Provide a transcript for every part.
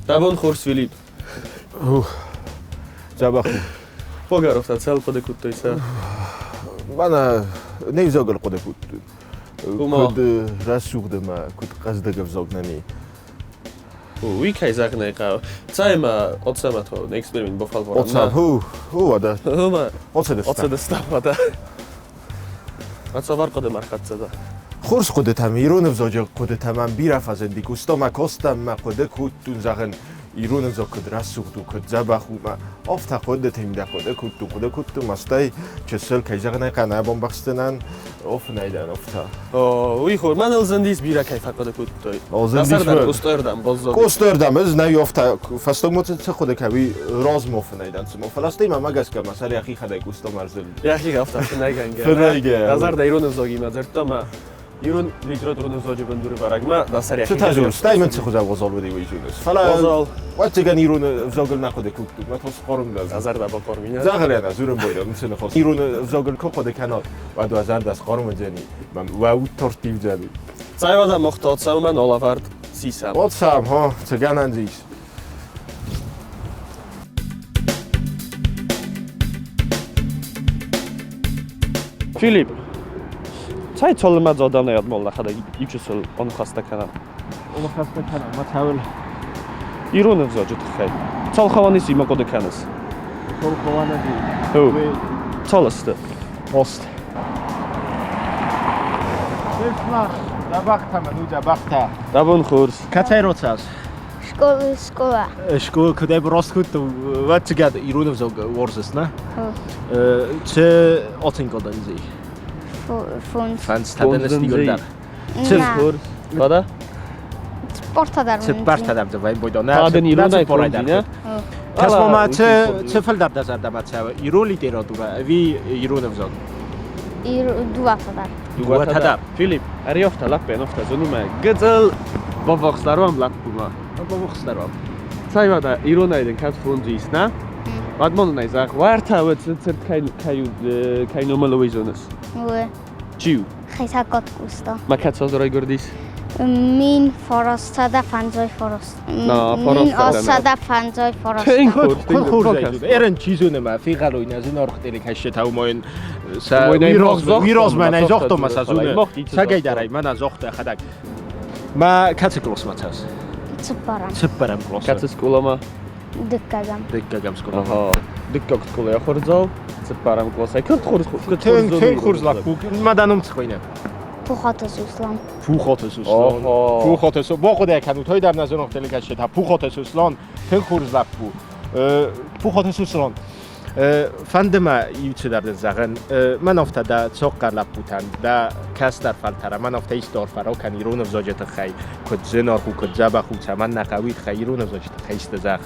Дӕ бон хорз, Филипп. Дзӕбӕх у. Фогаровтӕ цӕл хъуыды кодтой сӕ? Мӕнӕ не взагыл хъуыды кодтой. Куыд рӕсугъд ӕмӕ куыд хъӕздыг ӕвзаг нӕм и. Уый кӕй зӕгъын ӕй хъӕуы. Цӕй ма оцӕмӕ то эксперимент бафӕлварӕм. Оцӕ, ху, ху, уӕдӕ. Ху, Оцӕдыста. Оцӕдыста, уӕдӕ. А цавӕр хъуыдымӕ ӕрхӕццӕ дӕ? Хорз хъуыдытӕм, ирон ӕвзаджы хъуыдытӕ мӕм бирӕ фӕзынди. Куыстон мӕ костӕм, мӕ хъуыды кодтон, зӕгъын, ирон ӕвзаг куыд рӕсугъд у, куыд дзӕбӕх у, мӕ афтӕ хъуыдытӕм дӕ хъуыды кодтон, хъуыды кодтон, ма стӕй чысыл, кӕй зӕгъын ӕй хъӕуы, нӕ бамбӕхсдзынӕн, офынӕй дӕн, афтӕ. О, уый хор, мӕныл зындис бирӕ кӕй фӕхъуыды кодтой. О, зындис мӕ. Къостойырдӕм баззад. Къостойырдӕм, ӕз нӕ афтӕ фӕстагмӕ цы хъуыды кӕ, уый размӕ фынӕй дӕн, цыма. Фӕлӕ стӕй мӕмӕ гӕсгӕ мӕ сӕр йӕхи хӕдӕй Къостомӕ ӕрзылд. Йӕхи афтӕ фынӕйгӕнгӕ. Фынӕйгӕ. Дӕ зӕрдӕ ирон ӕвзагимӕ дзырдта мӕ ирон литературон ӕвзаджы бындурӕвӕрӕгмӕ дӕ сӕр йӕхи Цы та зоныс? Стӕй мын цы хуызӕн уазал уыди, уый зоныс. Фӕлӕ ӕвӕццӕгӕн ирон ӕвзагыл нӕ хъуыды кодтон, мӕ тос хъарм дӕ. Дӕ зӕрдӕ бахъарм и, нӕ? Дзӕгъӕлӕн дзурын байдӕм, цы ныхас. Ирон ӕвзагыл куы хъуыды кӕнат, уӕд уӕ зӕрдӕ схъарм уыдзӕни, уӕ уд тортивдзӕни. Цӕй мохта цӕумӕ алӕвӕрд сисӕм. Оцам, хо, цы гӕнӕн дзы ис? Филипп, цӕй цалынмӕ дзаданӕй адмоллахӕдӕг иучысыл аныхӕстӕ кӕнӕм. Аныхӕстӕ кӕнӕм, ма цӕуыл? Ирон ӕвзаджы тыххӕй. Цал хауӕны ис имӕ хъуыды кӕныс? Цал хауӕны Цал сты? Ост. Дзӕбӕхтӕ мын у, дзӕбӕхтӕ. Дӕ бон хорз. Кӕцӕй роцас? Школа. Школа, куыдӕй рост кодта, вӕццӕгӕн ирон ӕвзаг уарзыс, нӕ? Цы оценка дын зи? Фондз. Фондз та дын стигон дӕр. Цы хорз. Бада? Цыппортӕ дӕр. Цыппӕртӕ дӕр дзы вӕйбойдон. Та дын иронӕй фондз, нӕ? Кӕс-ма ма, цы цы фылдӕр дӕ зӕрдӕмӕ цӕуы, ирон литературӕ ӕви ирон ӕвзаг? Дыууӕтӕ дӕр. Дыууӕтӕ дӕр. Филипп, ӕриофтӕ лӕппен офтӕ зонумӕ гыццыл баввахсдӕр уӕм лӕппумӕ. Баввахсдӕр уӕм. Цӕй уӕдӕ, иронӕй дын кӕд фондз ис, нӕ? Уӕд ма нын ӕй зӕгъ, уӕртӕ уӕд цырд кӕй, кӕй, кӕй номыл уый зоныс? Уы. Чи у? Хетӕгкаты Къоста. Ма кӕд цалдӕр райгуырдис? 1959. 1859. Эрен чи зоны ма фегъалой нӕ зынаргъ телекӕсджытӕ уымӕн сӕ уый размӕ нӕ загътон ма сӕ зоны сагайдарӕй мӕнӕ загъта хӕдӕг. Ма кӕцы къласмӕ цӕуыс? Цыппӕрӕм. Цыппӕрӕм къласы. Кӕцы скъоламӕ? Дыккӕгӕм. Дыккӕгӕм скъоламӕ. Дыккаг скъолайы ахуырдзау, цыппӕрӕм къласӕй. Куыд хорз Тынг хорз лӕппу. Ма дӕ ном цы хуыйны? Пухаты Суслан. Пухаты Суслан. Пухаты Суслан. Бахъуыды кӕнут, той дӕр нӕ зонох телекӕсджытӕ. Пухаты Суслан тынг хорз лӕппу. Пухаты Суслан. Фӕнды мӕ иу цыдӕр дын зӕгъын. Мӕн афтӕ дӕ цохъхъа лӕппутӕн, дӕ кӕстӕр фӕлтӕрӕн, мӕн афтӕ исты арфӕ ракӕн ирон ӕвзаджы тыххӕй, куыд зынаргъ у, куыд дзӕбӕх у, цӕмӕн нӕ хъӕуы тыххӕй, ирон ӕвзаджы тыххӕй исты зӕгъ.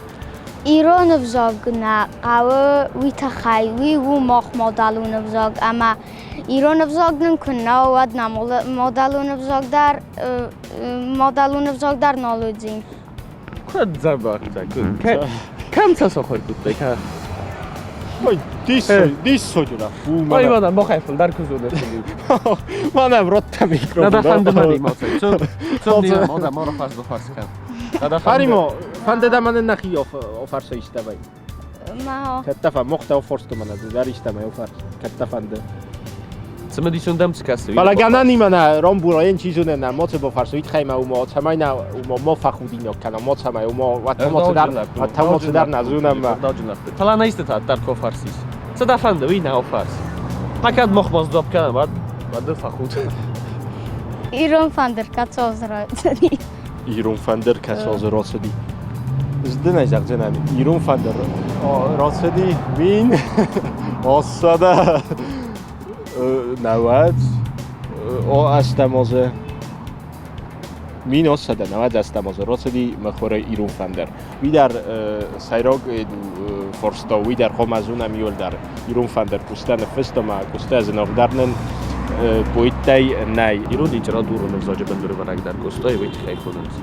Ирон ӕвзаг нӕ хъӕуы уый тыххӕй, уый у мах мадӕлон ӕвзаг ӕмӕ ирон ӕвзаг нын куы нӕ уа, уӕд нӕ мадӕлон ӕвзаг дӕр мадӕлон ӕвзаг дӕр нал уыдзӕн. Куыд дзӕбӕх дӕ, куыд? Кӕм цӕ сахуыр кодтай, кӕ? Ой, диссаджы лӕппу. Ой, мӕнӕ махӕй фылдӕр куы зоны. Мӕнӕ ротта микрофон. Нада фӕнды мӕ ма цӕй. Цом не мода мора фарс до фарс кӕн. Фаримо, фӕнды дӕ мӕнӕн нӕхи офарса истӕмӕй? Ма. Кӕдтӕ фӕ мохтӕ офорсты мӕнӕ дӕр истӕмӕй офарс. Кӕдтӕ фӕнды. Цымыдисон дӕм цы кӕсы? Фӕлӕ гӕнӕн имӕ нӕ ромбураен чи зоны нӕ моцы бофарс, уый тыххӕй мӕ умо, цӕмӕй нӕ умо мо фӕхудинаг кӕна, мо цӕмӕй умо уӕдта мо цыдӕр нӕ зонӕм. Фӕлӕ нӕ исты та дӕр ко фарсис. Цы дӕ фӕнды, уый нӕ фарс. Ма кӕд мохмӕ сдзуапп кӕнӕм, уӕд уӕд фӕхуд. Ирон фӕндыр кӕцы рацыди? Ирон фӕндыр кӕцы рацыди? Здынӕй зӕгъдзынӕн, ирон фӕндыр рацыди 1890 азы 1890 азы рацыди мыхуыры ирон фӕндыр. Уый дӕр сӕйраг фарста, уый дӕр хъуамӕ зонӕм иуылдӕр. Ирон фӕндыр куыста ныффыста ӕмӕ куыста зынаргъдӕр нын поэттӕй нӕй. Ирон литературон ӕвзаджы бындурӕвӕрӕг дӕр Къостайы уый тыххӕй хонынц.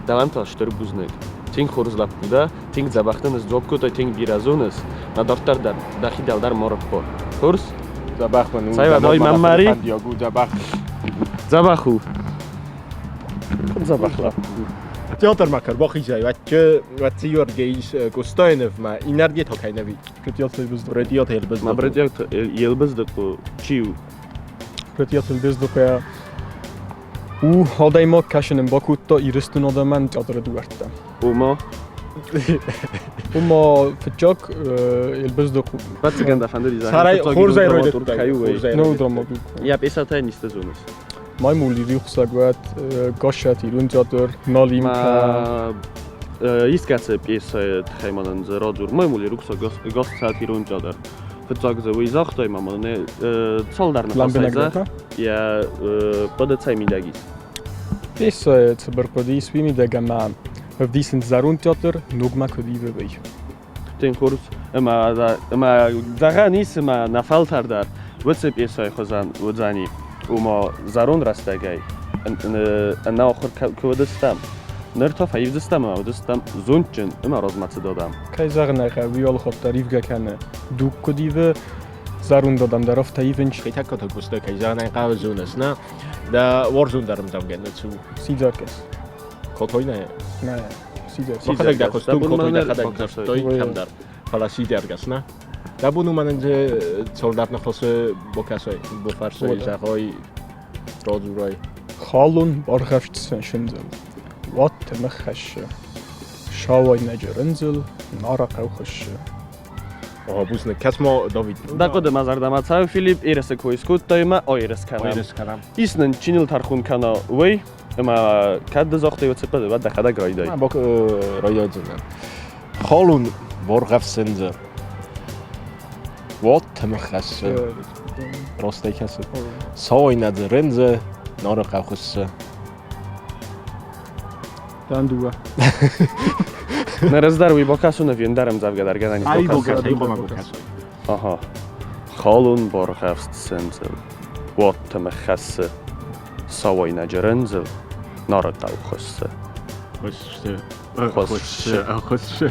Дӕуӕн та стыр бузныг. Тынг хорз лӕппу дӕ, тынг дзӕбӕх дын сдзуапп кодтай, тынг бирӕ зоныс. Нӕ дарддӕр дӕр дӕхи дӕлдӕр ма раппар. Хорз? Дзӕбӕх мын у. Цӕй уӕд, ой, мӕм мари. Фӕндиаг у, дзӕбӕх. Дзӕбӕх у. Куыд дзӕбӕх лӕппу. Театрмӕ куы ӕрбахизай, уӕд дзы Георгий Гостайновмӕ иннӕрдыгӕй та кӕй нӕ ви? Брытъиаты Елбыздыхъо. Брытъиаты Елбыздыхъо. Ма Брытъиаты Елбыздыхъо чи у? Брытъиаты Елбыздыхъо у адӕймаг, кӕсын ын бакодта Ирыстоны адӕмӕн театры дуӕрттӕ. Ома? Ома фыццаг Елбыздыхъо. Ӕвӕццӕгӕн дӕ фӕндыди зӕгъын, Сарай фыццаг хорзӕй ирон райдыдтай. драматург кӕй у, уый. Ну, драматург. Йӕ пьесӕтӕ ницы зоныс? Маймули рухсаг уӕд, Гассиати ирон театр, Налимка. Искӕцы пьесӕйы тыххӕй ма нын дзы радзур. Маймули рухсаг Гассиати ирон театр. Фыццаг дзы уый загътай ма мӕнӕ цалдӕр ныхасӕй зӕгъ, йӕ хъуыды цӕй мидӕг ис? Пьесӕйы цыбыр хъуыды ис уый мидӕг, ӕмӕ ӕвдисынц зӕронд театр ногмӕ куыд ивы, уый. Тынг хорз ӕмӕ ӕмӕ зӕгъӕн ис, ӕмӕ нӕ фӕлтӕр дӕр уыцы пьесӕйы хуызӕн уыдзӕни. Ома зӕронд рӕстӕгӕй ӕнӕахуыр куы уыдыстӕм, ныр та фӕивдзыстӕм ӕмӕ уыдыстӕм зондджын ӕмӕ размӕцыд адӕм. Кӕй зӕгъын ӕй хъӕуы, уый алыхатт дӕр ивгӕ кӕны. Дуг куыд ивы, зӕронд адӕм дӕр афтӕ ивынц. Хетӕгкаты куысты, кӕй зӕгъын ӕй хъӕуы, зоныс, нӕ? Дӕ уарзондӕр ӕмдзӕвгӕ цы у? Сидзӕргӕс. Котойнӕ? Нӕ, сидзӕр. Мӕхӕдӕг дӕ куыстон котой дӕхӕдӕг дзырдтой кӕмдӕр. Фӕлӕ сидзӕргӕс, нӕ? Дӕ бон у мӕнӕн цӕуылдӕр ныхасы бакӕсай, бафӕрсай, зӕгъай, радзурай. Халон баргъӕвст сындзыл, уӕд тымыгъ хӕссы. Сауайнӕджы рындзыл нарӕхъӕу хуыссы. О, бузныг. Кӕс-ма, Давид. Дӕ хъуыды мӕ зӕрдӕмӕ цӕуы, Филипп, ерысы кой скодтай ӕмӕ аерыс кӕнӕм. Аерыс кӕнӕм. Ис нын, чи ныл тӕрхон кӕна, уый, ӕмӕ кӕд ды загътай уыцы хъуыды, уӕд дӕхӕдӕг райдай. Райдайдзынӕн. Халон боргъӕфсындзы. Уӕд тымыгъ хӕссы. Ростӕй кӕсы. Сауайнӕдзы рындзы, нарыхъӕу хуыссы. Дӕн дыууӕ. Нӕ раздӕр уый бакӕсон ӕви ӕндӕр ӕмдзӕвгӕ дӕр гӕнӕн ис Ай бакӕсын? бакӕс, ай хъуамӕ бакӕсой. Ага. Халон баргъӕвст сындзыл, уӕд тымыгъ хӕссы. Сауайнӕджы рындзыл нарыхъӕу хуыссы. Хуыссы. Хуыссы. Хуыссы.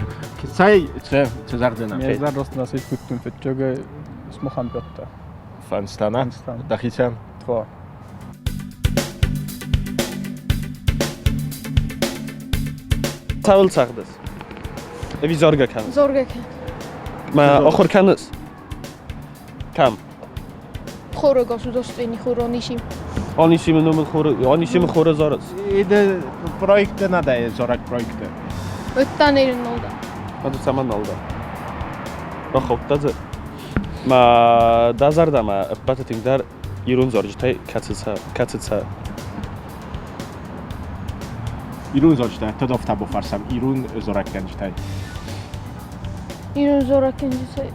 Цӕй, цы, цы зӕгъдзынӕ? Ме зӕрдӕ насит куыдтон фыццагӕй смахӕн кодта. Фӕнстана? Дӕхицӕн? Тва. Цӕуыл цӕгъдыс? Ӕви заргӕ кӕныс? Заргӕ кӕн. Мӕ ахуыр кӕныс? Кӕм? Хоры государственный хор Онисим. Онисимы номыл хоры, Онисимы хоры зарыс? Это проекты надо, зорак проекты. Ötten elin oldu. Ма цӕмӕн нал дӕ? Бахаудта дзы. Ма дӕ зӕрдӕмӕ ӕппӕты тынгдӕр ирон зарджытӕй кӕцы цӕ? Ирон зарджытӕ, тӕдӕфтӕ бафӕрсӕм ирон зарӕггӕнджытӕй. Ирон зарӕггӕнджытӕй.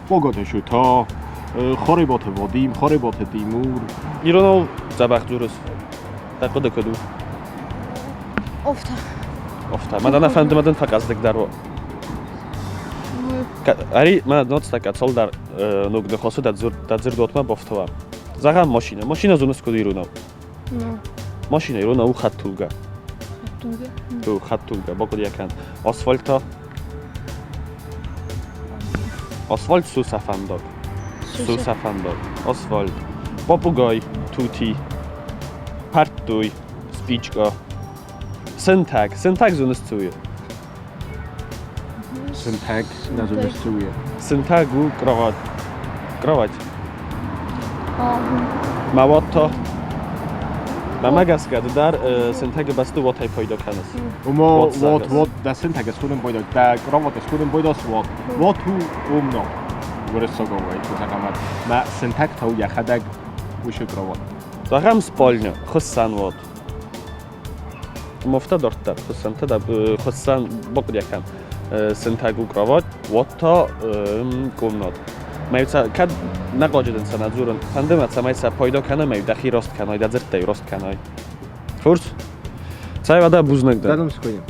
Боготы Шута, Харебаты Вадим, Харебаты Тимур. Иронау дзӕбӕх дзурыс. Дӕ хъуыды куыд у? Офтӕ. Офтӕ. Мӕ дӕ фӕнды, мӕ дын фӕкъӕдздыгдӕр у. Ӕри, мӕ ноцтӕ цалдӕр ног ныхасы дӕ дзырдуатмӕ бафтауа. Зӕгъӕм, машинӕ. Машинӕ зоныс куыд иронау? Машинӕ иронау у хӕдтулгӕ. Хӕдтулгӕ? У хӕдтулгӕ, бахъуыды кӕн. Асфальт та? Асфальт сусӕ фӕндаг. Сусӕ фӕндаг. Асфальт. Попугай, тути, пӕрттой, спичка. Сынтӕг. Сынтӕг зоныс цы у? Сынтӕг нӕ зоныс цы у? Сынтӕг у кровать. Кровать. Мӕ уат та? Мӕмӕ гӕсгӕ ды дӕр сынтӕгы бӕсты уатӕй пайда кӕныс. Умо уат уат дӕ сынтӕг схонын пайда, дӕ кровать схонын пайда уат. Уат у умно. Уырыссагау зӕгъӕм. Мӕ сынтӕг та у йӕхӕдӕг уышы кровать. Зӕгъӕм, спальня, хуыссӕн уат. Мофта дарддӕр хуыссӕнтӕ дӕ хуыссӕн бахъуыды кӕн. Сынтӕг у кровать, уат та комнат. Мӕ кӕд нӕ хъуаджы дын сӕ нӕ дзурын, фӕнды мӕ, цӕмӕй сӕ пайда кӕнӕм, ӕви дӕхи раст кӕнай, дӕ дзырдтӕй раст кӕнай. Хорз? Цӕй уӕдӕ бузныг дӕн. Дӕ ном цы хуыйны?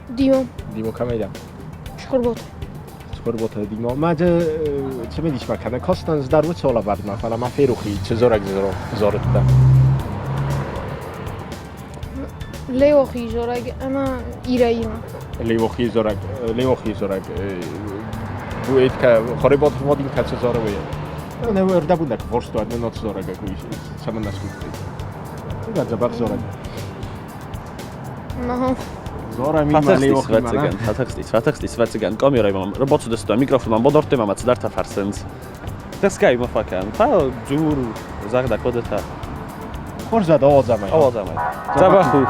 Дима. Дима кӕмӕй дӕ? Скорботы. Скорботы Дима. Мӕ дзы цымыдис ма кӕны. Костан дӕр уыцы лӕвӕрдмӕ, фӕлӕ ма ферох и, цы дзорӕг дзорыдта. Леохи зорӕг ӕмӕ Ирӕимӕ. Леохи зорӕг, Леохи зорӕг. Уэйт хоребот вадим кӕцы зорӕг. Не ӕрдӕбунӕг форстуат, не ноц зорӕг, цӕмӕн нӕ скуфтый. Дзӕбӕх зорӕг. Фатӕхстис, ӕвӕццӕгӕн, фатӕхстис, фатӕхстис, ӕвӕццӕгӕн, камерӕй мӕм ӕрбацыдысты, микрофон мӕм бадардтой ӕмӕ цыдӕртӕ фӕрсынц. Тӕхсгӕ ма фӕкӕн, фӕ дзур, зӕгъ дӕ хъуыдытӕ. Хорз уӕд, ауадзӕм ӕй. Ауадзӕм ӕй. Дзӕбӕх у.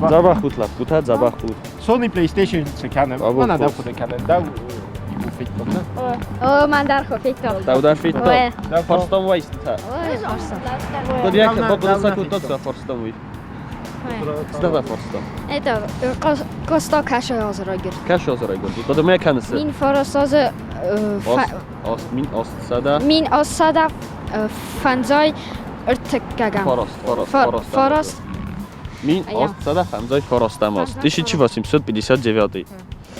Дзӕбӕх ут, лӕппутӕ, дзӕбӕх ут. Sony PlayStation цы кӕнӕм? Мӕнӕ дӕу хъуыды кӕнын. Дӕу федтон, нӕ? О, мӕн дӕр хо федтон. Дӕу дӕр федтон? Фарстон уайстытӕ. Куыд йӕ бахъуыды кодтат сӕ фарстон уый? Цыдӕр фарстон. Это Коста каша озорогир. Каша озорогир. Куыд мӕ кӕныс? Мин форосозы Мин остсада. Мин остсада фӕндзай ӕртыккӕгӕм. Форост, форост, форост. Форост. 1800 форостамоз. 1859.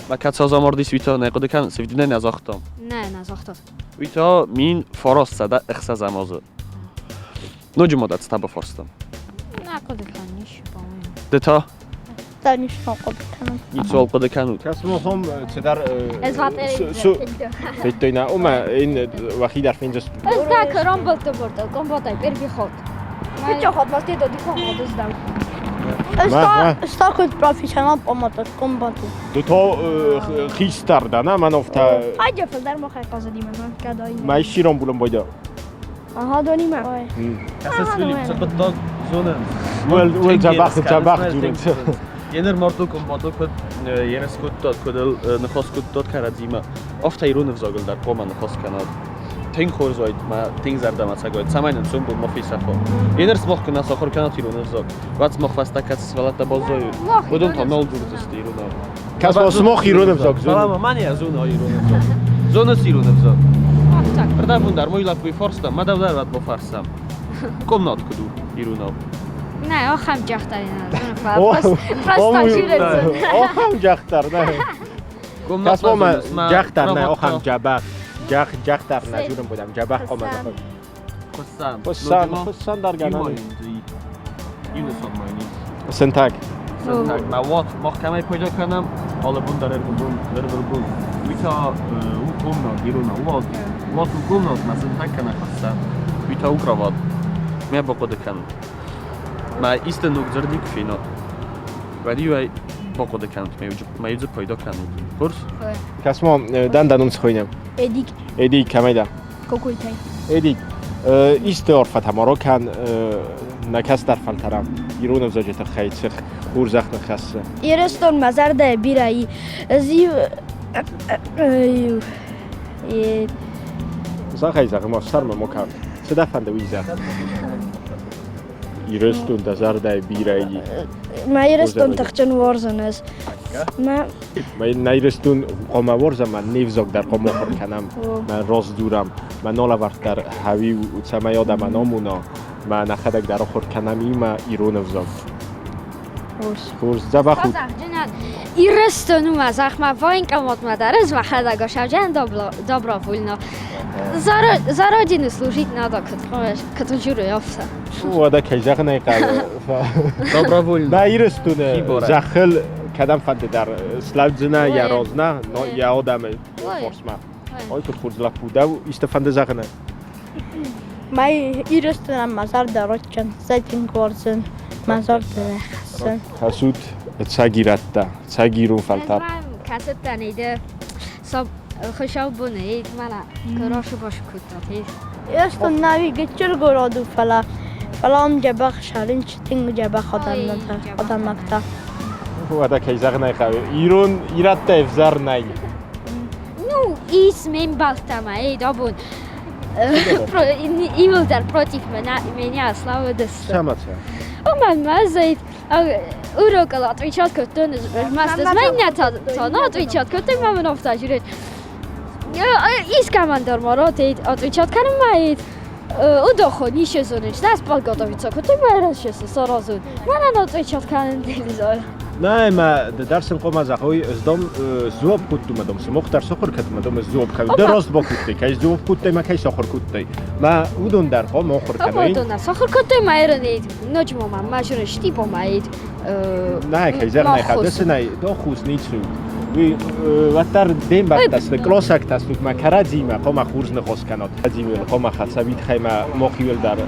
Ма кӕд созамордис уито нӕ хъуыды кӕныс, ӕви нӕ загътам? Нӕ, нӕ загътат. Уито 1906 азы. Ноджы ма дӕ цы та бафарстам? Нӕ хъуыды кӕнын, по-моему. Ды та? Та ничего хъуыды кӕнын. Ницуал хъуыды кӕнут? Кӕсмохом цыдӕр Ez wat федтой на ома ин вахи дар финҷас. Ez da кромболто борто, комботай первый ход. Бичо ход вас дедо дихо ход здав. Стар куд профессионал поматот комбату. Ду то хистар да на ман офта. Айдя филдар мо хай қазадима ман кадай. Ма широн булам бойда. Аха донима. Well джабах джабах дзурынц. Енер морду комбату куд ерес кодтат, куд ныхас кодтат кӕрӕдзимӕ. Афтӕ ирон ӕвзагыл дӕр хъуамӕ ныхас кӕнат. Тынг хорз уайд, мӕ тынг зӕрдӕмӕ цӕгайд, цӕмӕй нын сомбон ма фесӕфа. Енер сымах куы нӕ сахуыр кӕнат ирон ӕвзаг, уӕд сымах фӕстӕ кӕцы сывӕллӕттӕ баззайой, уыдон та нал дзурдзысты иронау. Кӕс сымах ирон ӕвзаг зонут? Фӕлӕ ма мӕнӕ зоны ирон ӕвзаг. Зоныс ирон ӕвзаг? Рдӕбон дӕр мой лӕппуйы фарстам, мӕ дӕу дӕр уӕд бафарсам. Комнат куыд у иронау? Нӕ, ахӕм джахтар нӕ зоны, просто журец. Ахӕм джахтар нӕ. Кӕс ма джахтар нӕ, ахӕм джабах. Джах джахтар нӕ журын будам, джабах комнат. Хуссан. Хуссан, хуссан дӕр гӕнӕн. Юнысон майни. Сынтӕг. Сынтӕг. Мӕ уат мах кӕмӕй пайда кӕнӕм, алы бон дӕр ӕрвылбон, ӕрвылбон. Уый та у комнат, иронау, уат. Уат у комнат, мӕ сынтӕг кӕнӕ хуссӕн. Уый та у кроват. Мӕ бахъуыды кӕнут. Мӕ исты ног дзырд куы фенат, уӕд-иу ӕй бахъуыды кӕнут, мӕ иу дзы пайда кӕнут. Хорз? Кӕс-ма, дӕн дӕ ном цы хуыйны? Эдик. Эдик, кӕмӕй дӕ? Кокойтӕй. Эдик, исты арфӕтӕ ма ракӕн нӕ кӕстӕр фӕлтӕрӕн ирон ӕвзаджы тыххӕй цы хорзӕх ныхӕссы? Ирыстон мӕ зӕрдӕйы бирӕ и. Ӕз иу Зӕгъ ӕй, зӕгъ, ма фсӕрмы ма кӕн. Цы дӕ фӕнды, уый зӕгъ. Ирыстон дӕ зӕрдӕйы бирӕ и. Мӕ Ирыстон тыхджын уарзын ӕз. Мӕ Мӕ Ирыстон хъуамӕ уарзӕм, мӕ не взаг дӕр хъуамӕ ахуыр кӕнӕм, мӕ раст дзурӕм, мӕ налӕвӕрд дӕр хауи, цӕмӕй адӕмӕн амона, мӕ нӕхӕдӕг дӕр ахуыр кӕнӕм имӕ ирон ӕвзаг. Хорз. Хорз, дзӕбӕх ут. Ирыстон у мӕ зӕхмӕ военкоматмӕ дӕр ӕз мӕхӕдӕг ӕсӕвджӕн добровольно. За родину служить надо, куыд журы афтӕ. Уӕдӕ кӕй зӕгъын ӕй хъӕуы. Добровольно. Мӕ Ирыстоны зӕххыл кӕдӕмфӕнды дӕр слӕудзынӕ йӕ размӕ, йӕ адӕмы фарсмӕ. Ой, куыд хорз лӕппу дӕ, исты фӕнды зӕгъын? Мӕ Ирыстонӕн мӕ зӕрдӕ рохджын, зӕтинг уарзын, мӕ зӕрдӕ хӕссын. Кӕсут цӕг ирӕттӕ, цӕг ирон фӕлтӕр. Кӕсыдтӕн иды хуыцаубоны мӕнӕ куы баш кодтат. Ирыстон нӕуи гыццыл город у, фӕлӕ фӕлӕ ам дзӕбӕх сӕрынч тынг дзӕбӕх адӕймӕгтӕ. Уӕдӕ кӕй зӕгъын ӕй хъӕуы, ирон ирӕттӕ ӕвзӕр нӕй. Ну, ис ме мбӕлттӕ ма, эй, абон иууылдӕр против меня славыдысты. Цӕмӕ цӕ? Уымӕн мӕ ӕз урокыл отвечать кодтон, ӕрмӕст ӕз мӕ иннӕтӕ та нӕ отвечать кодтой, мӕ мын афтӕ журет. Искӕмӕн дӕр ма ратейт отвечать кӕнынмӕ Удохо нише зониш, нас подготовиться кодтой, мӕ расчесы саразын. Мӕнӕн отвечать кӕнын телевизор. Нӕ, мӕ ды дӕр сын хъуамӕ зӕгъой, ӕз дам дзуапп кодтон, мӕ дам сымах дӕр сахуыр кӕнут, мӕ дам ӕз дзуапп кӕнын. Ды раст бакодтай, кӕй дзуапп кодтай, мӕ кӕй сахуыр кодтай. Мӕ уыдон дӕр хъуамӕ ахуыр кӕной. Уыдон дӕр сахуыр кодтой, мӕ ерын ноджы ма мӕ зӕрын стипо ма Нӕ, кӕй зӕгъын ӕй хъӕуы, ды нӕй, дӕ хъус ницы у. Уый уӕддӕр де мбӕлттӕ сты, кълосӕгтӕ стут, мӕ кӕрӕдзимӕ хъуамӕ хорз ныхас кӕнат. Кӕрӕдзимӕ хъуамӕ хӕца, уый тыххӕй мӕ махиуыл дӕр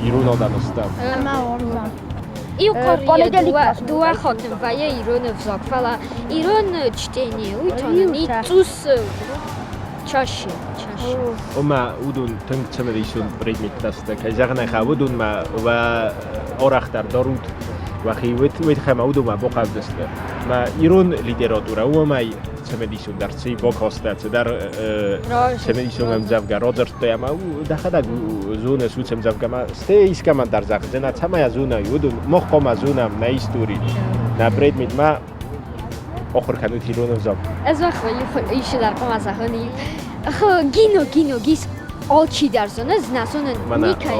ирон адӕм стӕм. Ӕмӕ уарзӕм. Иу къуырийы Понедельник дыууӕ, кӕсын. дыууӕ хатты вӕййы ирон ӕвзаг, фӕлӕ ирон чтение, уый та нын Иутӕ. цъус чаще, чаще. Ома уыдон тынг цымыдисон предметтӕ сты. Кӕй зӕгъын ӕй хъӕуы, уыдонмӕ уӕ арӕхдӕр дарут уӕхи, уый тыххӕй ма уыдонмӕ бахъавдзысты. Мӕ ирон литературӕ уымӕй цымыдисондӕр цы бакастӕ, цыдӕр цымыдисон ӕмдзӕвгӕ радзырдтай ӕмӕ дӕхӕдӕг зоныс уыцы ӕмдзӕвгӕмӕ, стӕй искӕмӕн дӕр зӕгъдзынӕ, цӕмӕй зонай, уыдон мах хъуамӕ зонӕм нӕ истори, нӕ предметмӕ ахуыр кӕнут ирон ӕвзаг. Ӕз исчи дӕр хъуамӕ зӕгъын, гино, гино, гис алчидӕр зоны, ӕз нӕ зонын никӕй.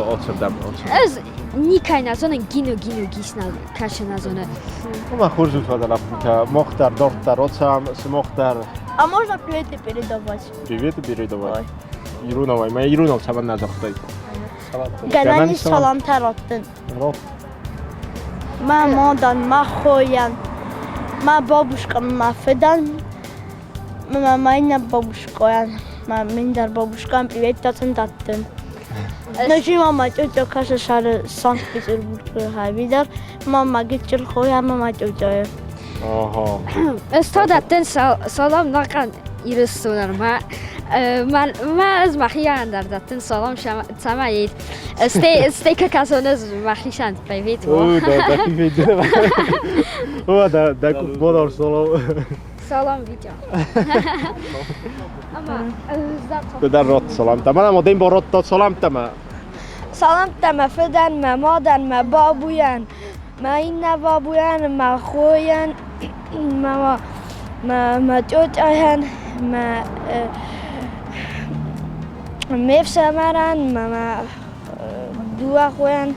Ӕз никӕй нӕ зонын, гино, гино, гис нӕ кӕсы нӕ зоны. Ома хорз ут уӕдӕ лӕппутӕ, мах дӕр дарддӕр ацӕм, сымах дӕр. А можно приветы передавать? Приветы передавать? Иронау, мӕ иронау цӕмӕн нӕ загътай? Гӕнӕн ис саламтӕ раттын. Ратт. Мӕ мадӕн, мӕ хойӕн, мӕ бабушкӕн, мӕ фыдӕн, мӕ мӕ иннӕ бабушкӕйӕн, мӕ мин дӕр бабушкӕн привет сын дӕттын. Ноджы ма мӕ тьотя кӕсы сӕры Санкт-Петербургы хӕбидӕр, мӕ гыццыл хой ӕмӕ мӕ тьотяйы. Ага. Ӕз та дӕттын салам нӕхъӕн Ирыстонӕн. Мӕ мӕ ӕз мӕхийӕн дӕр дӕттын салам, цӕмӕй стей кӕсон ӕз мӕхицӕн привет. О, да, да, привет. О, да, да, бодор салам. Салам, Витя. Ды дӕр ратт саламтӕ. Мӕнӕ ма дын барадта саламтӕ мӕ. Саламтӕ мӕ фыдӕн, мӕ мадӕн, мӕ бабуйӕн, мӕ иннӕ бабуйӕн, мӕ хойӕн, мӕ мӕ мӕ тьотяйӕн, мӕ ме фсымӕрӕн, мӕ мӕ дыууӕ хойӕн.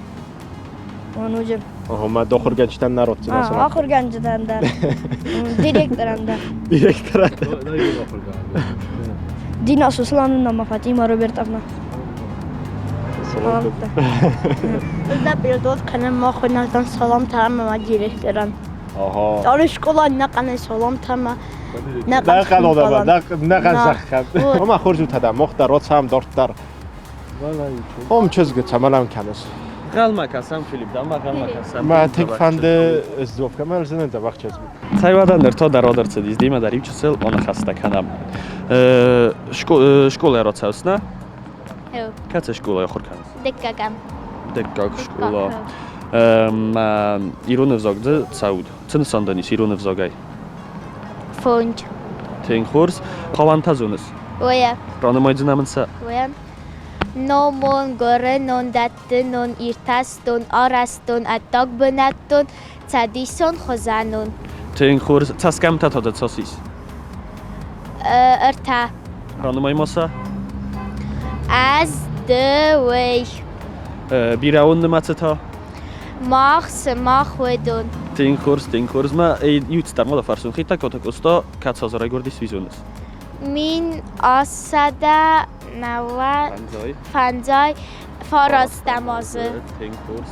Ноджы. Ага, ахуыргӕнджытӕн нӕ ратдзынӕ салам? Ахуыргӕнджытӕн дӕр. Директорӕн дӕр. Директорӕн дӕр. Дина Суслановна, Фатима Робертовна. Ӕз передот кӕнӕм мах хуынӕгтӕн саламтӕ ӕмӕ мӕ директорӕн. Ага. Алы скъола нӕхъӕнӕй саламтӕ ӕмӕ нӕхъӕн нӕхъӕн зӕххӕн. Ома хорз у тада, мох дӕр оцам дарддӕр. Ом чызг цӕмӕн ӕм кӕныс? Гъӕлмӕ кӕсӕм, Филипп, дӕмӕ гъӕлмӕ кӕсӕм. Мӕ тынг фӕнды сдзуапп кӕмӕ ӕрзынӕн дзӕбӕх чызг. Цӕй уӕдӕ ныр то дӕр ӕрцыдис, демӕ дӕр иу чысыл аныхӕстӕ кӕнӕм. Скъолайы рацӕуыс, нӕ? Кӕцы скъолайы ахуыр кӕныс? Дыккӕгӕм. Дыккаг скъола. Ирон ӕвзаг дзы цӕуд. Цы нысан дӕн ис ирон ӕвзагӕй? Фонд. Тынг хорз. Хъӕуӕнтӕ зоныс? Оя. Ранымайдзынӕ мын сӕ? Оя. Номон, горӕнон, дӕттынон, иртастон, арӕзтон, ӕддагбынӕттон, цӕдисон, хуызӕнон. Тынг хорз. Цӕсгӕмтӕ та дӕ цас ис? Ӕртӕ. Ранымай ма сӕ. Ӕз, ды, уый. Бирӕон нымӕцы та? Мах, сымах, уыдон. Тынг хорз, тынг хорз. Мӕ иу цыдӕр ма фӕрсын. Хетӕгкаты Къоста кӕцы азы райгуырдис, уый зоныс? 1895 фарастӕм азы. Тынг хорз.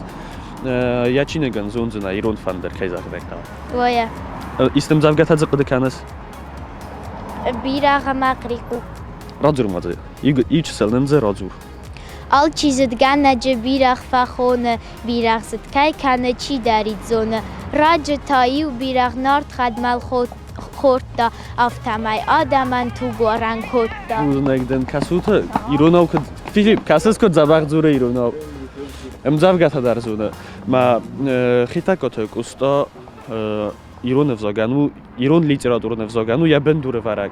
Йӕ чиныгӕн зондзынӕ ирон фӕндыр, кӕй загътай? Оя. Исты ӕмдзӕвгӕтӕ дзы хъуыды кӕныс? Бирӕгъ ӕмӕ хърихъупп. Радзур ма дзы. Иу чысыл нын дзы радзур. Алчи зыдгӕнӕджы бирӕгъ фӕхоны, бирӕгъ зыд кӕй кӕны, чидӕрид зоны. Раджы та-иу бирӕгъ нарт хӕдмӕл хордта, афтӕмӕй адӕмӕн тугуарӕн кодта. Бузныг дын, кӕсут иронау куыд Филипп, кӕсыс куыд дзӕбӕх дзуры иронау. Ӕмдзӕвгӕтӕ дӕр зоны. Мӕ Хетӕгкаты Къоста ирон ӕвзагӕн у, ирон литературон ӕвзагӕн у йӕ бындурӕвӕрӕг.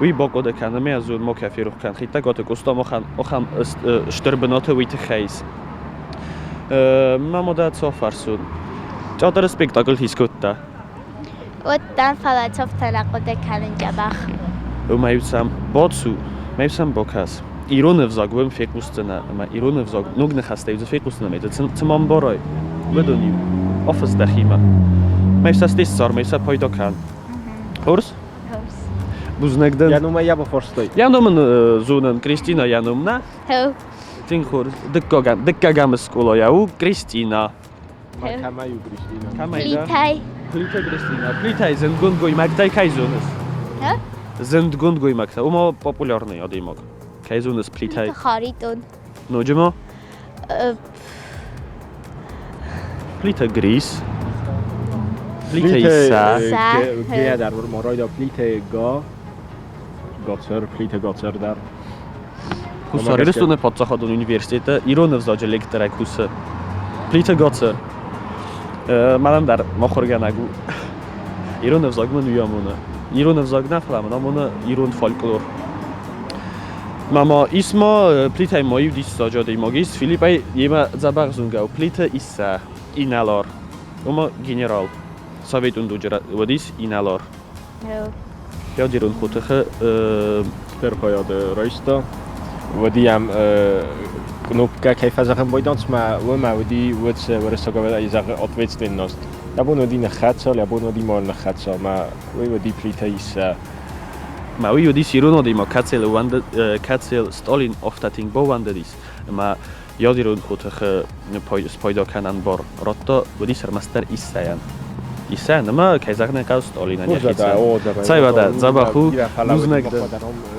Уый бахъуыды кӕн ӕмӕ зон, ма кӕ ферох кӕн. Хетӕгкаты Къоста махӕн ахӕм стыр бынаты уый тыххӕй ис. Мӕ мадӕ цы фӕрсун? Театры спектакль скодта. Уыдтӕн, фӕлӕ цӕфтӕ нӕ хъуыды кӕнын дзӕбӕх. Ӕмӕ-иу сӕм бацу, ӕмӕ-иу сӕм бакӕс. Ирон ӕвзаг уым фехъусдзынӕ ӕмӕ ирон ӕвзаг ног ныхӕстӕй дзы фехъусдзынӕ ӕмӕ дзы цы ма мбарай, уыдон-иу афысс дӕхимӕ. Ӕмӕ сӕ стӕй ссар, ӕмӕ сӕ пайда кӕн. Хорз? Хорз. Бузныг дын. Йӕ номӕй йӕ бафарстай. Йӕ ном ын зонын, Кристина йӕ ном нӕ? Тынг хорз. Дыккагӕм, дыккагӕм скъолайӕ у Кристина. Ма кӕмӕй у Кристина? Кӕмӕй дӕ? Плитӕй. Плитӕ Кристина. Плитӕй зындгонд гоймӕгтӕй кӕй зоныс? Ха? Зындгонд гоймӕгтӕ. Ома популярный адӕймаг. Кӕй зоныс Плитӕй? Харитон. Ноджы ма? Плиты Грис, Плиты Иссӕ. Г дӕр уыр ма райда Плиты Га, Гацыр, Плиты Гацыр дӕр. Хуссар Ирыстоны паддзахадон университеты ирон ӕвзаджы лекторӕй кусы. Плиты Гацыр. Мӕнӕн дӕр махуыргӕнӕг у. Ирон ӕвзаг мын уый амоны. Ирон ӕвзаг нӕ, фӕлӕ мын амоны ирон фольклор. Мама ис ма Плитӕй ма иу диссаджы адӕймаг ис, Филиппӕй йемӕ дзӕбӕх зонгӕ у Плиты Иссӕ, инӕлар, ома генерал. Советон дуджы уыдис инӕлар. Ядерон хотыхы Терхойады райста. Уыди йӕм кнопкӕ кӕй фӕзӕгъын байдӕнц ма уымӕ уыди уыд уырыссаг зӕгъы ответственность. Йӕ бон уыди ныххӕццӕ, йӕ бон уыди ма ныххӕццӕ, ма уый уыди Плиты Иссӕ. Ма уый уыдис ирон адӕймаг, кӕцыйыл кӕцыйыл Сталин афтӕ тынг баууӕндыдис, ӕмӕ ядерон хотыхы спайда кӕнӕн бар радта, уыдис ӕрмӕстдӕр Иссӕйӕн. Иссӕйӕн ӕмӕ, кӕй зӕгъын ӕй хъӕуы, Сталинӕн йӕхицӕн. Цӕй уӕдӕ, дзӕбӕх у, бузныг дын.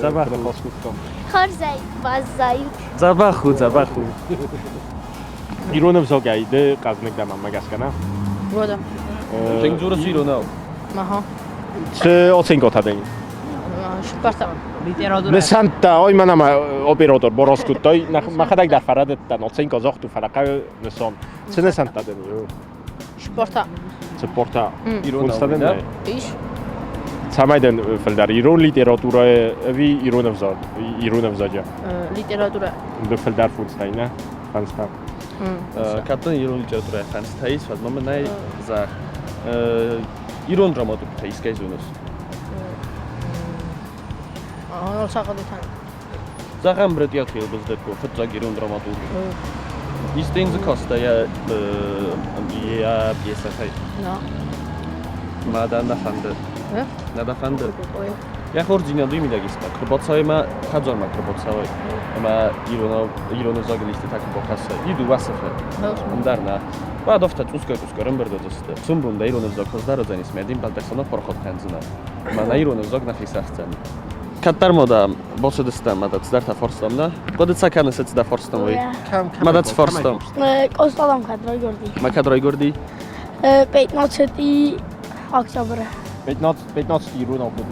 Дзӕбӕх у. Хорзӕй баззайут. Дзӕбӕх у, дзӕбӕх у. Ирон ӕвзагӕй ды хъӕзныг дӕ мӕнмӕ гӕсгӕ, нӕ? Уӕдӕ. Тынг дзурыс иронау. Аха. Цы оценкотӕ дӕн? Шпарта. Литературӕ. Нысӕнттӕ, ой, мӕнӕ мӕ оператор борос кодтой, мӕхӕдӕг дӕр фӕрӕдыдтӕн, оценка загъту, фӕлӕ хъӕуы нысан. Цы нысӕнттӕ дын? Спорта. Спорта. Ирон дӕн нӕ? Ис. Цӕмӕй дӕн фылдӕр, ирон литературӕйы ӕви ирон ӕвзаг, ирон ӕвзаджы? Литературӕ. Ды фылдӕр фунстӕй, нӕ? Фӕнстӕ. Кӕддӕр ирон литературӕйы фӕнстӕ ис, фӕлӕ мын ӕй зӕгъ. Ирон драматургтӕ искӕй зоныс? Зӕгъӕм, Брытъиаты Елбыздыхъо, фыццаг ирон драматург. Исты йын дзы кастӕ йӕ йӕ пьесӕтӕй? Мӕ дӕ нӕ фӕнды. Нӕ дӕ фӕнды? Йӕ хорздзинад уый мидӕг ис, куы бацӕуай мӕ хӕдзармӕ куы бацӕуай ӕмӕ иронау ирон ӕвзагыл истытӕ куы бакӕсай, иу дыууӕ сыфы, ӕндӕр нӕ. Уӕд афтӕ цъусгай-цъусгай ӕрӕмбырд уыдзысты. Цумбун дӕ ирон ӕвзаг хуыздӕр уыдзӕнис, мӕ дин бӕлдӕхсӕнӕ парахат кӕндзынӕ. Мӕнӕ ирон ӕвзаг нӕхи сӕфдзӕн. Кӕддӕр ма дӕ бацыдыстӕм, ма дӕ цыдӕртӕ фарстам, нӕ? Хъуыды цы кӕныс, цы дӕ фарстам, уый? Ма дӕ цы фарстам? Къостадам кӕд райгуырди? Ма кӕд райгуырди? 15 октября. 15 иронау куыд?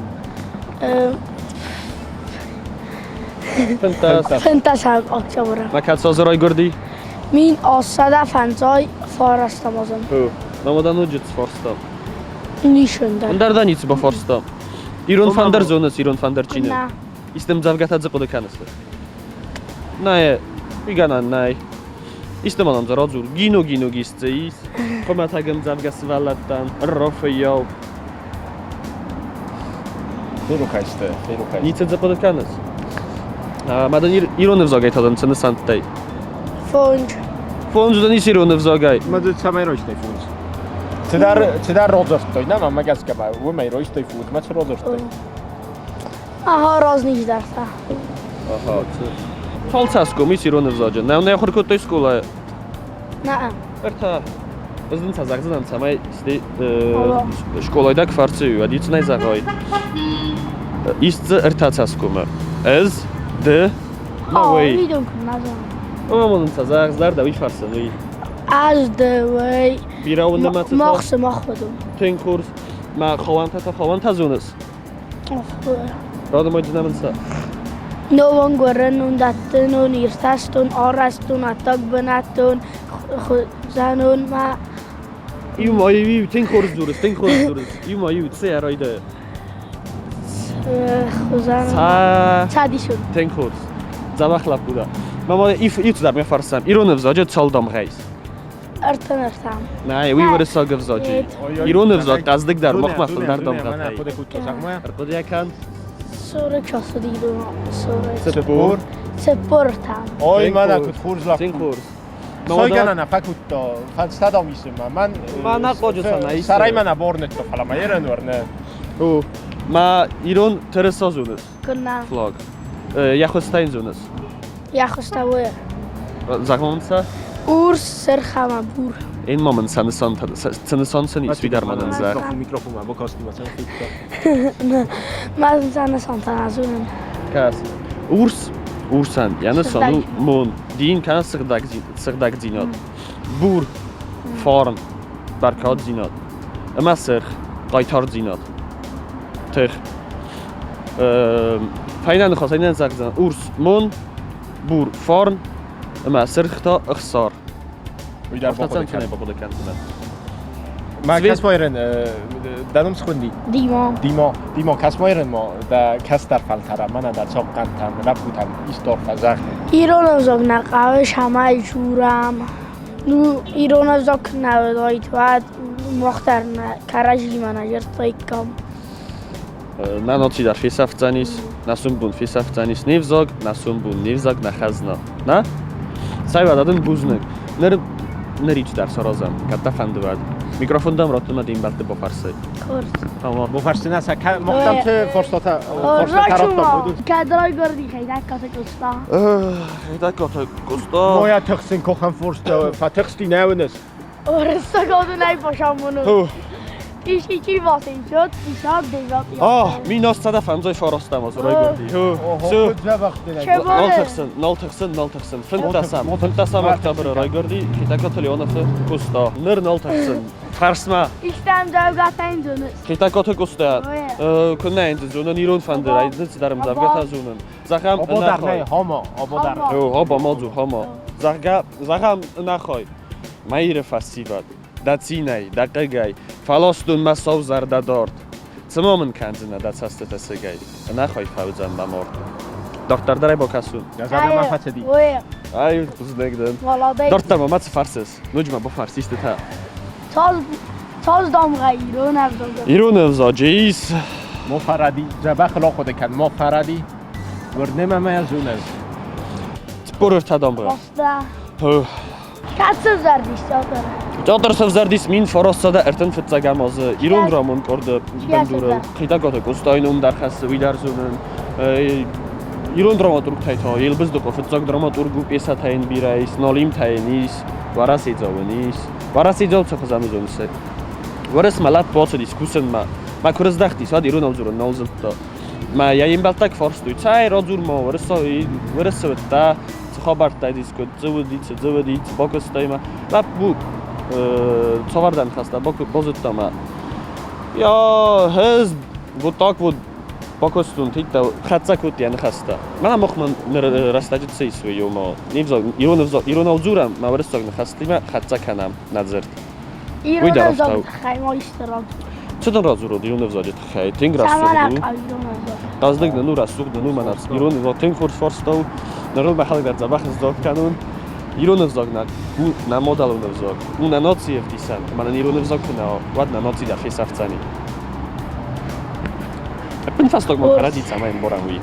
15. 15 октября. Ма кӕд азы райгуырди? 1859 азы. Мама да ноджы фарста. Нишында. Ӕндӕр дӕ ницы бафарста. Ирон фӕндыр зоныс, ирон фӕндыр чи Нӕ. Исты ӕмдзӕвгӕтӕ дзы хъуыды кӕныс? Нӕ, уый гӕнӕн нӕй. Исты ма нӕм дзы радзур. Гино гино гисцы ис. Хуымӕтӕг ӕмдзӕвгӕ сывӕллӕттӕн. Ррофыйау. Ферухайсты, ферухайсты. Ницы дзы хъуыды кӕныс? Ма дын ирон ӕвзагӕй та дын цы нысӕнттӕй? Фондз. Фондз дын ис ирон ӕвзагӕй. Ма ды цӕмӕй райстай фондз? Цыдӕр, цыдӕр родзырдтой, нӕ, мӕ гӕсгӕ ма уымӕй райстай фондз, ма цы родзырдтой? Ага, разных дӕртӕ. Ага. Фалцаском ис ирон ӕвзаджы. Нӕ нӕ ахуыр кодтой скъолайы? Нӕ. Ӕртӕ. Ӕз дын ца зӕгъдзынӕн, цӕмӕй скъолайы дӕ куы фӕрцы, уӕд ицынӕй зӕгъай. Ис дзы ӕртӕ цӕсгомы. Ӕз, ды, ма уый. Видон куы нӕ зонын. Омӕ мын ца зӕгъ, зӕрдӕ уый фӕрсын, уый. Ӕз, ды, уый. Бирӕ уын нымӕцы Мах цы мах уыдон. Тынг хорз. Мӕ хауӕнтӕ та хауӕнтӕ зоныс? Радымайдзынӕ мын сӕ. Новонгуырынон, дӕттынон, иртӕстон, арӕзтон, ӕддагбынӕттон, хуызӕнон ма. Иу ма иу, тынг хорз дзурыс, тынг хорз дзурыс. Иу ма иу, цы райдайы? Хуызӕнон. Цӕдисон. Тынг хорз. Дзӕбӕх лӕппу дӕ. Мама, иу цыдӕр ме фӕрсӕм. Ирон ӕвзаджы цал дамгъӕ ис? Ӕртын ӕртӕм. Нӕ, уый уырыссаг ӕвзаджы. Ирон ӕвзаг хъӕздыг дӕр махмӕ фылдӕр дамгъӕтӕй. Ӕрхъуыдыйӕ кӕн. 40 сорок. Цыппор. Цыппортӕм. Ой, мӕнӕ куыд хорз лӕппу. Хорз. Сойгӕнӕн фӕкодта, фӕстӕдӕм исынмӕ. Мӕн Мӕнӕ хъоджы сӕнӕ исы. Сӕрӕй мӕнӕ борнетто, фӕлӕ мӕ ерӕн уӕрнӕ. О, ма ирон тырыса зоныс? Куыннӕ. Флаг. Йӕ хуызтӕ йын зоныс? Йӕ хуызтӕ уый. Зӕгъон сӕ? Урс, сырх ӕмӕ бур. Эн ма мын сӕ нысан цы нысан сын ис, уый дӕр ма нын зӕгъ. Микрофонмӕ бакасти ма сӕ Ма сӕ нысантӕ нӕ зонын. Кӕс. Урс, урсӕн йӕ нысан у мон, дин кӕнӕ сыгъдӕгдзинад. Бур, Фарн, бӕркаддзинад ӕмӕ сырх, хъайтардзинад. Тых. Фӕйнӕ ныхасӕй нӕ зӕгъдзӕн урс мон, бур фарн ӕмӕ сырх та ӕхсар. Уый дӕр бахъуыды кӕн. Бахъуыды кӕндзынӕ. Ма кӕсмойрен дӕ ном схуынди? Димо. Димо. Димо, кӕсмойрен мо дӕ кӕстӕр фӕлтӕрӕн, мӕнӕ дӕ цохъхъантӕн, лӕппутӕн истор фӕзӕгъ. Ирон ӕвзаг нӕ хъӕуы, цӕмӕй дзурӕм. Ну, ирон ӕвзаг куы нӕ уыдаид, уӕд мах дӕр нӕ кӕрӕдзимӕ нӕ дзырдтаиккам. Нӕ ноци дӕр фесӕфдзӕнис, нӕ сумбун фесӕфдзӕнис не взаг, нӕ сумбун не взаг, нӕ хӕзна. Нӕ? Цӕй уӕдӕ дын бузныг. Ныр ныр дӕр саразӕм, кӕд дӕ фӕнды, уӕд. Микрофон дӕм раттын ӕмӕ де мбӕлтты бафӕрсай. Хорз. Тамам. Бафӕрсдзынӕ сӕ, мохтамты фарстатӕ раттам. Кӕд райгуырди Хетӕгкаты Къоста? Хетӕгкаты Къоста. Моя тыхсын кохӕн форста, фӕтыхсти нӕ уыныс. Орыстагодын пошамону. Ишичи 859. А, 1959 аз райгуырди. Ху. Нал тыхсын, нал тыхсын, нал тыхсын. Фынддӕсӕм, фынддӕсӕм октябры райгуырди Хетӕгкаты Леоновы Къоста. Ныр нал тыхсын. Фӕрсмӕ. Истӕм дзӕвгатӕн зоныс. Хетӕгкаты Къоста. Куыннӕ йын зонын ирон фӕндыр, ай цыдӕр ӕмдзӕвгӕтӕ зонын. Зӕгъӕм, ӕнӕхай. Хомо, ободар. Хоба мадзу, хомо. Зӕгъгӕ, зӕгъӕм, ӕнӕхай. Мӕ Иры фӕсивӕд, дӕ цинӕй, дӕ хъыгӕй, фӕластон мӕ сау зӕрдӕ дард. Цы ма мын кӕндзынӕ дӕ цӕстыты сыгӕй? Ӕнӕхай фӕуыдзӕн мӕ мард. Дарддӕр дӕр ӕй бакӕсун. Дӕ зӕрдӕмӕ фӕцыди. Ай, бузныг дын. Дарддӕр ма мӕ цы фӕрсыс? Ноджы ма бафӕрс истытӕ. Цас дамгъӕ ирон ӕвзаджы? Ирон ӕвзаджы ис. Мо фӕрӕди, дзӕбӕх ыл ахъуыды кӕн, мо фӕрӕди. Уырны мӕ ӕз уынӕз. 43 дамгъӕ. Къоста. Кӕд сӕвзӕрдис театр? Театр сӕвзӕрдис 1931 азы ирон драмон къорды бындурыл. Хетӕгкаты Къостайы ном дӕр хӕссы, уый дӕр зонын. Ирон драматургтӕй та Елбыздыхъо фыццаг драматург у, пьесӕтӕ йын бирӕ ис, Налимтӕ йын ис, Уӕрӕседзау ын ис. Уӕрӕседзау цы хуызӕн уыдзӕн уыцы? Уӕрӕсмӕ лӕппу ацыдис кусынмӕ. Мӕ куы рыздӕхтис, уӕд иронау дзурын нал зыдта. Мӕ йӕ йе мбӕлттӕ куы фарстой, цӕй, радзур ма, уырысы уыдтӕ, цы хабӕрттӕ ис, куыд дзы уыди, цы дзы уыди, цы бакуыстай ма. Лӕппу цавӕрдӕр ныхӕстӕ базыдта мӕ. Я, ӕз вот так вот бакуыстон, тыйттӕ хӕццӕ кодта йӕ ныхӕстӕ. Мӕнӕ махмӕ ныр рӕстӕджы цы ис, уый ома ирон иронау дзурӕм, мӕ уырыссаг ныхӕстимӕ хӕццӕ кӕнӕм нӕ дзырд. Ирон ӕвзаджы тыххӕй ма исты радзур. Цы дын радзурон ирон ӕвзаджы тыххӕй? Тынг рӕсугъд у. Хъӕздыг нын у, рӕсугъд нын у, мӕнӕ ирон ӕвзаг тынг хорз фарста у. Нырыл мӕхӕдӕг дӕр дзӕбӕх сдзуапп кӕнун. Ирон ӕвзаг нӕ у нӕ мадӕлон ӕвзаг, у нӕ нацийы ӕвдисӕн. Ӕмӕ нын ирон ӕвзаг куы нӕ уа, уӕд нӕ наци дӕр фесӕфдзӕни. Ӕппынфӕстаг ма кӕрӕдзи цӕмӕй ӕмбарӕм, уый.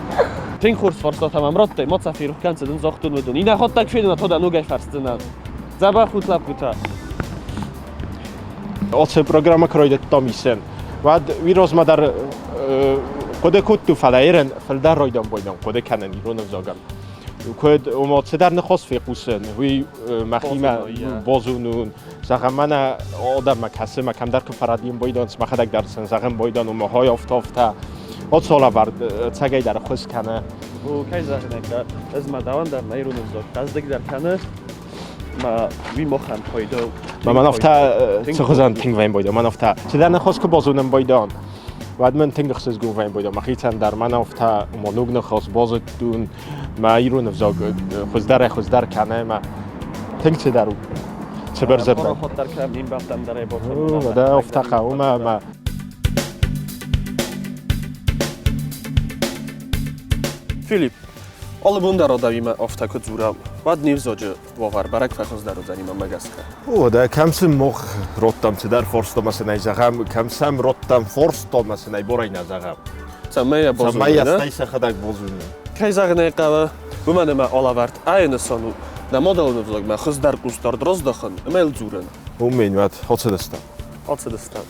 Тынг хорз фарстатӕ мӕм радтай, ма цӕ ферох кӕн, цы дын загътон, уыдон. Иннӕ хаттаг фенын, а то дӕ ногӕй фӕрсдзынӕн. Дзӕбӕх ут, лӕппутӕ! Оце программа куы райдыдтам исын, уӕд уый размӕ дӕр хъуыды кодтон, фӕлӕ ерын фылдӕр райдам байдам хъуыды кӕнын ирон ӕвзагӕн. Куыд ома цыдӕр ныхас фехъусын, уый мӕхимӕ базонун, зӕгъӕм, мӕнӕ адӕммӕ кӕсы, мӕ кӕмдӕр куы фӕрӕдийын байдан, мӕхӕдӕг дӕр сын зӕгъын байдан, ома хай афтӕ афтӕ. Оце лӕвӕрд цӕгӕйдӕр ӕххуыс кӕны. Кӕй зӕгъын ӕй ӕз мӕ дӕуӕн дӕр нӕ ирон ӕвзаг хъӕздыгдӕр кӕны. Ма уый мохӕн пайда. Ма мӕн афтӕ цы хуызӕн тынг вӕййын байдон, мӕн афтӕ цыдӕр ныхас куы базонын байдон, уӕд мын тынг ӕхсызгон вӕййын байдон мӕхицӕн дӕр, мӕн афтӕ ма ног ныхас базыдтон, мӕ ирон ӕвзаг хуыздӕрӕй хуыздӕр кӕны ӕмӕ тынг цыдӕр у. Цыбыр дзырдӕй. Пароход дӕр кӕм ӕмбӕлттӕм дӕр ӕй бацӕуын. Уӕдӕ афтӕ хъӕуы мӕ ӕмӕ Филипп, алы бон дӕр адӕмимӕ афтӕ куы дзурӕм, уӕд не взаджы уавӕр бӕрӕг фӕхуыздӕр уыдзӕни мӕнмӕ гӕсгӕ. О, дӕ кӕм сын мох родтам цыдӕр форстомӕ сын ӕй зӕгъӕм, кӕм сӕм родтам форстомӕ сын ӕй борӕй нӕ зӕгъӕм. Цӕмӕй йӕ базоной, Цӕмӕй йӕ стӕй сӕхӕдӕг базоной. Кӕй зӕгъын ӕй хъӕуы, уымӕн ӕмӕ алӕвӕрд ӕнӕнысан у нӕ мадӕлон ӕвзагмӕ хуыздӕр хъусдард раздахын ӕмӕ йыл дзурын. Уымӕн уӕд ацыдыстӕм. Ацыдыстӕм.